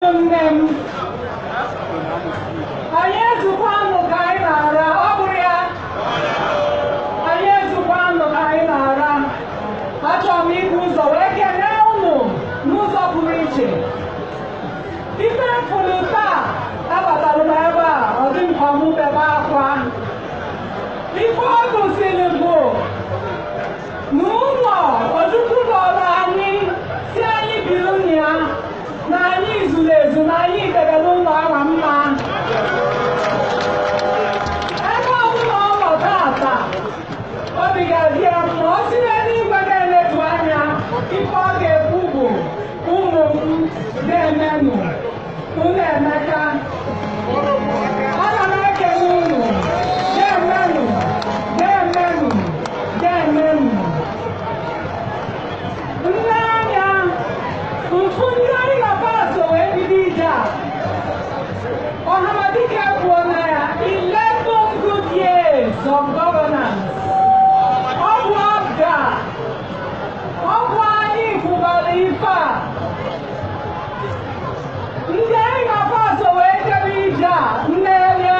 Nne m, anyị ezukwanụ ka anyị na-ara. Ọ bụrụ ya, anyị ezukwanụ ka anyị na-ara. Achọrọ m ibu ụzọ wee kelee unu n'ụzọ pụrụ iche. Ife mfụrụ taa, abatara m ebe a, ọ dị m ka mụ bebe akwa. Ife ọ gosiri bụ na ụlọ Ojukwu lọrọ anyị si anyị biri na ya, na anyị zuru ezu, na anyị debere ụlọ ahụ mma. Ebe ọbụla ọ nọ tata, obi ga-adị ya mma. Ọ si n'eluigwe na-eletu anya, ife ọ ga-ekwu bụ, "Ụmụ m, na-emenụ unu emeka." Ana m ekele unu. Na-emenụ, na-emenụ, na-emenụ. Nne anya mfu ndị anyị na paso wee bido ije a. Ọhamadike kwuo na ya 11 good years of governance. Ọ bụ APGA, ọ bụ anyị kwubara ife a. Ndị anyị na paso wee jebe ije a, nne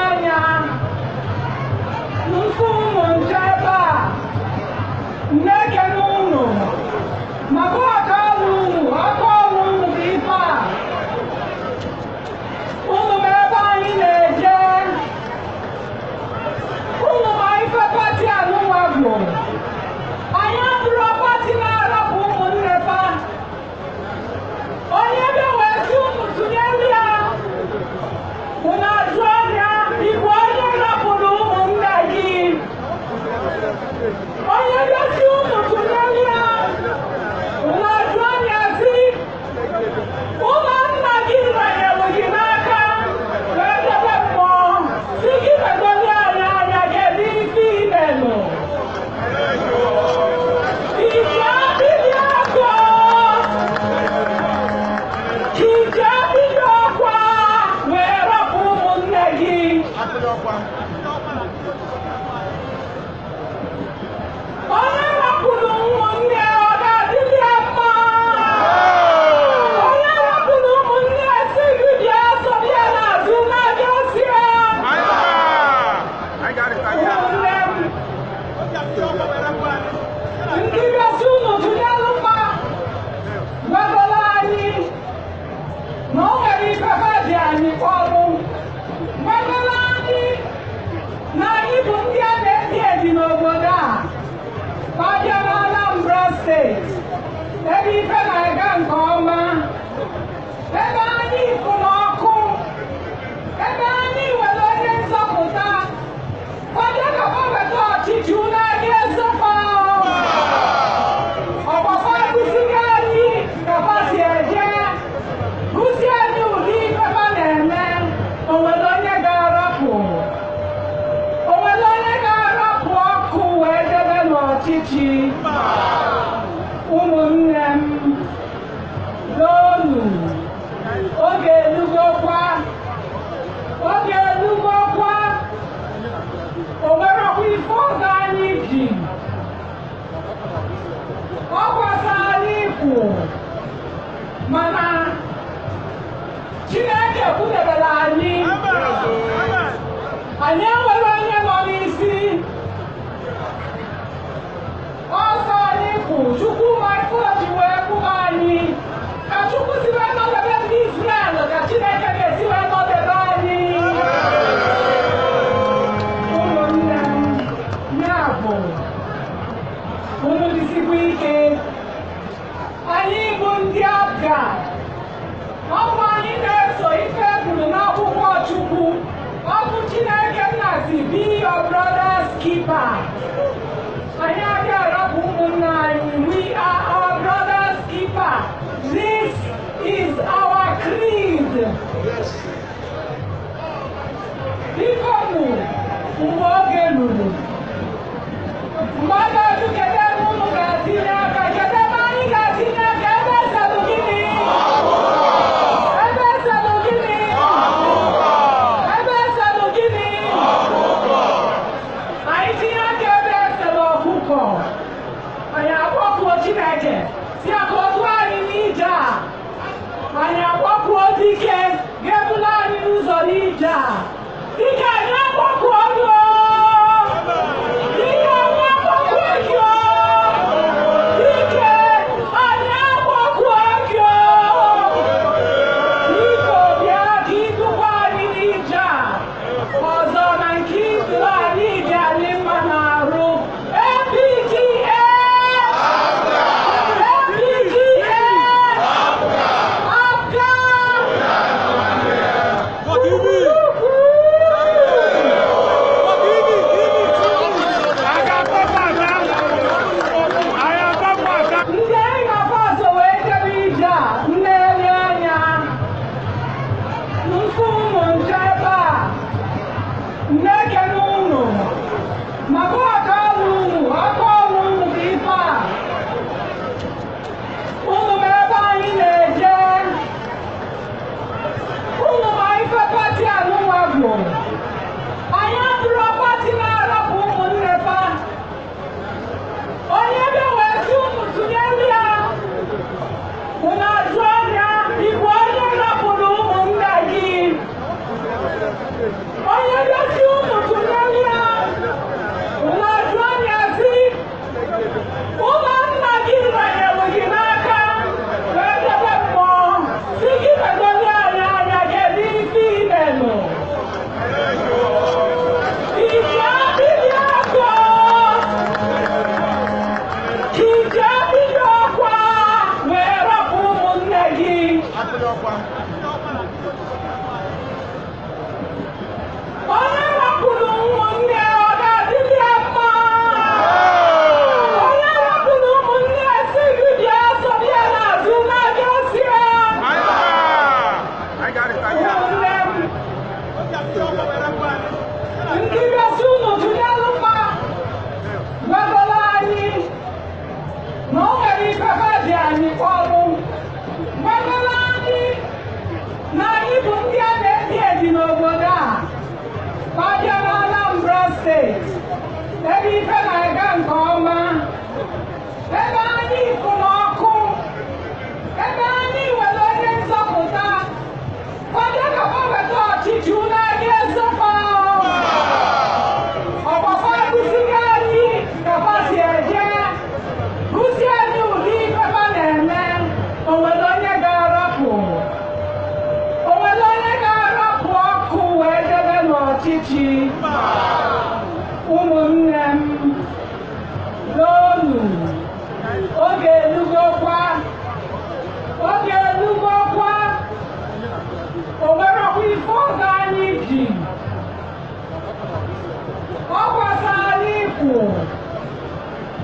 anya mfu ụmụ nche ebe a, na-ekene unu maka aka ọrụ unu. Aka ọrụ unu bụ ife a. Unu ma ebe anyị na-eje, unu ma ife party anụnwa bụ. Anyị abụrụ party na-arapụ ụmụnne fa. Onye bịa wee sị unu tụnyere ya, unu ajụ anya, ịbụ onye rapụrụ ụmụnne gị? Onye bịa sị unu tụnyere ya, unu ajụ anya sị, ụlọ nna gị ranyere gị n'aka wee debe mmụọ, si gị megoli anyị anya, kedu ife imelụ? Iji abịrị ego, iji abịrị ọkwa wee rapụ ụmụnne gị? Onye rapụrụ ụmụnne, ọ ga-adịrị ya mma? Onye rapụrụ ụmụnne si gị bịa sọrọ ya n'azụ na-abịa si ya. Ụmụnne m, ndị bịasị unu tụnyelụ mma, gwagolo anyị na o nwere ife ha ji anyị kpọrụ, gwagolo anyị na anyị bụ ndị a na-ebi ebi n'obodo a. Abịa na Anambra Steeti, ebe ife na-aga nke ọma, ebe anyị kwụrụ ọkụ, ebe anyị nwere onye nzọpụta, kwado ka ha weta ọchịchị, unu aga esofa? Ọgbakọ gụsigo anyị ka fa si eje, gụsi anyị ụdị ife fa na-eme. O nwere onye ga-arapụ? O nwere onye ga-arapụ ọkụ wee debe n'ọchịchị? Ụmụnne m, n'onu oge elugokwa, oge elugokwa. O nwerekwa ife ọzọ anyị ji ọ kwasara anyị ikwu, mana Chineke kwudebere anyị. Anyị enwere onye nọ n'isi ọsọ anyị kwụ. Chukwu ma ife o ji wee kwụba anyị. Ka Chukwu si wee nọdebe ndị Israel, ka Chineke ga-esi wee nọdebe anyị. Ụmụnne m, ya bụ unu jisikwa ike. Anyị bụ ndị APGA. Ọ bụ anyị na-eso ife kwuru n'akwụkwọ Chukwu. Ọ bụ Chineke nna si, "Be your brother's keeper." Anyị agaghị arapụ ụmụnne anyị. We are our brother's keeper. This is our creed. Biko nụ, mgbe oge ruru, mgbe a ga-ajụ kedu ebe unu ga-atinye aka, kedu ebe anyị ga-atinye aka? Ebe eselụ gịnị? Ebe eselụ gịnị? Ebe eselụ gịnị? Anyị tinye aka ebe eselụ ọkụkọ, anyị akpọkuo Chineke si ya ka o duo anyị n'ije a. Anyị akpọkuo dike. Ụmụnne m, ndị bịasị unu tụnyelụ mma gwagolo anyị na o nwere ife fa ji anyị kpọrụ, gwagolo anyị na anyị bụ ndị a na-ebi ebi n'obodo a. Abịa na Anambra Steeti, ebe ife na-aga nke ọma, ebe anyị kwụ n'ọkụ, ebe anyị nwere onye nzọpụta, kwado ka fa weta ọchịchị, unu anyị ezofa. Ọgbakọ gụsigo anyị ka fa si eje, gụsi anyị ụdị ife fa na-eme. O nwere onye ga-arapụ? O nwere onye ga-arapụ ọkụ wee debe n'ọchịchị? Ụmụnne m, n'onu oge elugokwa, oge elugokwa. O nwerekwa ife ọzọ anyị ji ọ gbasara ikwu,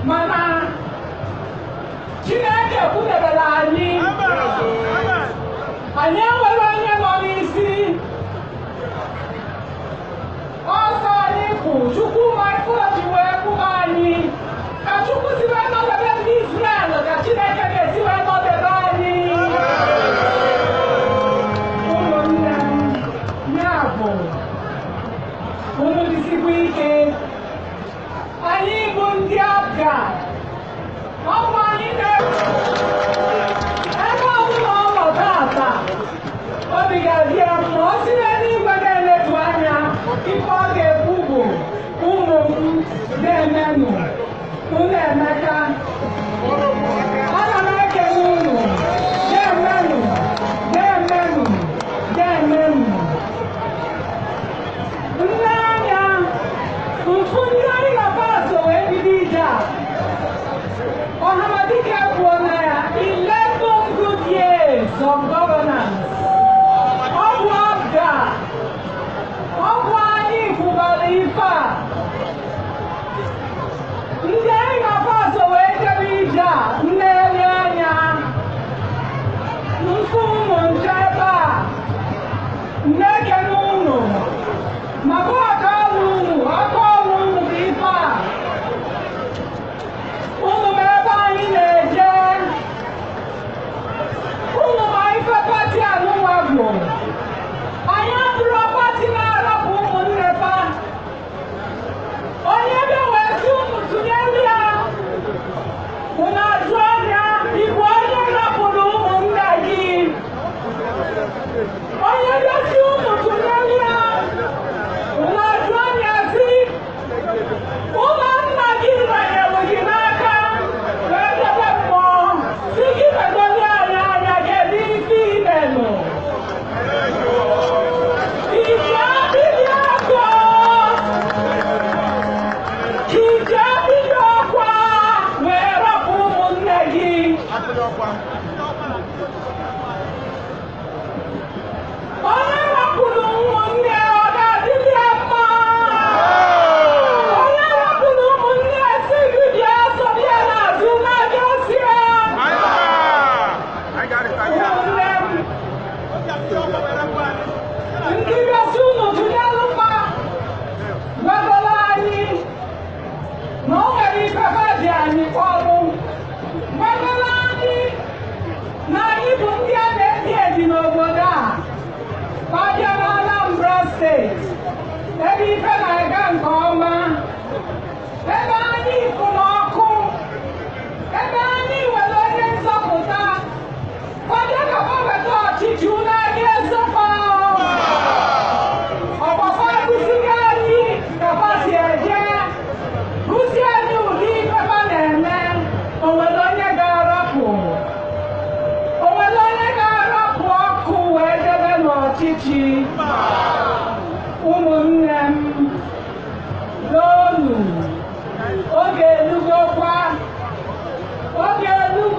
mana Chineke kwudebere anyị. Anyị enwere onye nọ n'isi ọsọ anyị kwụ. Chukwu ma ife o ji wee kwụba anyị. Ka Chukwu si wee nọdebe ndị Israel, ka Chineke ga-esi wee nọdebe anyị. Ụmụnne m, ya bụ unu jisikwa ike. Anyị bụ ndị APGA. Ọ bụ anyị na ebe ọbụla ọ nọ tata, obi ga-adị ya mma. Ọ si n'eluigwe na-eletu anya, ife ọ ga-ekwu bụ, "Ụmụ m, na-emenụ unu emeka." Ana m ekele unu. Na-emenụ, na-emenụ, na-emenụ. Nne anya mfu ndị anyị na paso wee bido ije a. Ọhamadike kwuo na ya 11 good years of governance. Ọ bụ APGA, ọ bụ anyị kwubara ife a. Ndị anyị na paso wee jebe ije a, nlele anya mfu ụmụ nche ebe a, na-ekene unu maka aka ọrụ unu. Aka ọrụ unu bụ ife a. Unu ma ebe anyị na-eje, unu ma ife party anụnwa bụ. Anyị abụrụ party na-arapụ ụmụnne fa. Onye bịa wee sị unu tụnyere ya, unu ajụ anya, ịbụ onye rapụrụ ụmụnne gị? Onye bịa sị unu tụnyere ya, unu ajụ anya sị ụlọ nna gị ranyere gị n'aka wee debe mmụọ, si gị megoli anyị anya, kedu ife imenụ? Iji abịrị ego, iji abịrị ọkwa wee rapụ ụmụnne gị? Onye rapụrụ ụmụnne, ọ ga-adịrị ya mma? Onye rapụrụ ụmụnne si gị bịa sọrọ ya n'azụ na-abịa si ya. Ụmụnne m, ndị bịasị unu tụnyelụ mma gwagolo anyị na o nwere ife fa ji anyị kpọrụ, gwagolo anyị na anyị bụ ndị a na-ebi ebi n'obodo a. Abịa na Anambra Steeti, ebe ife na-aga nke ọma, ebe anyị kwụ n'ọkụ, ebe anyị nwere onye nzọpụta, kwado ka fa weta ọchịchị, unu anyị ezofa. Ọgbakọ gụsigo anyị ka fa si eje, gụsi anyị ụdị ife fa na-eme. O nwere onye ga-arapụ? O nwere onye ga-arapụ ọkụ wee debe n'ọchịchị?